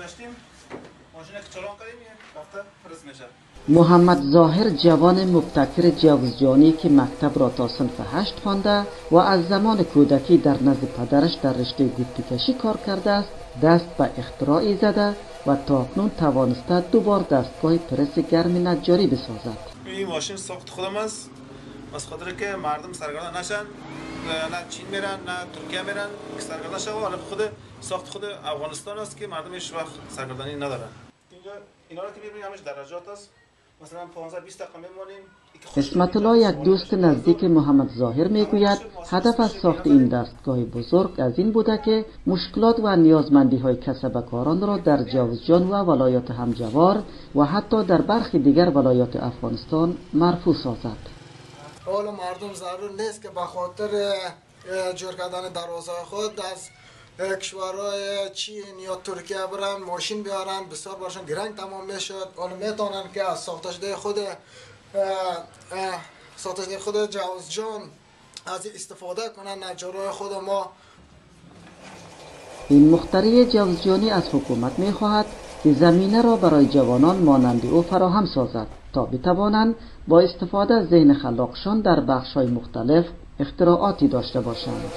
گذاشتیم، ماشین که چالان کردیم رفته پرس میشه. محمد ظاهر، جوان مبتکر جوزجانی که مکتب را تا صنف 8 خوانده و از زمان کودکی در نزد پدرش در رشته گوپتیکشی کار کرده است، دست به اختراعی زده و تاکنون توانسته 2 بار دستگاه پرس گرم نجاری بسازد. این ماشین ساخت خودم است، از خاطر که مردم سرگردان نشن، نه چین میرن نه ترکیه میرن که سرگردان شون. حالا خود ساخت خود افغانستان است که مردم هیچ وقت سرگردانی ندارن. اینجا اینا رو که میبینیم همش درجات است، مثلا 15-20 دقیقه میمونیم. عصمت الله، یک دوست نزدیک محمد ظاهر، میگوید هدف از ساخت این دستگاه بزرگ از این بوده که مشکلات و نیازمندی های کسبکاران را در جوزجان و ولایات همجوار و حتی در برخی دیگر ولایات افغانستان مرفوع سازد. حالا مردم ضرور نیست که به خاطر جور کردن دروازه خود از کشورهای چین یا ترکیه برن ماشین بیارن، بسیار برشان گرنگ تمام میشد. حالا میتونن که از ساخته شده خود جوزجان از استفاده کنن نجارای خود ما. این مخترع جوزجانی از حکومت میخواهد که زمینه را برای جوانان مانند او فراهم سازد تا بتوانند با استفاده از ذهن خلاقشان در بخش‌های مختلف اختراعاتی داشته باشند.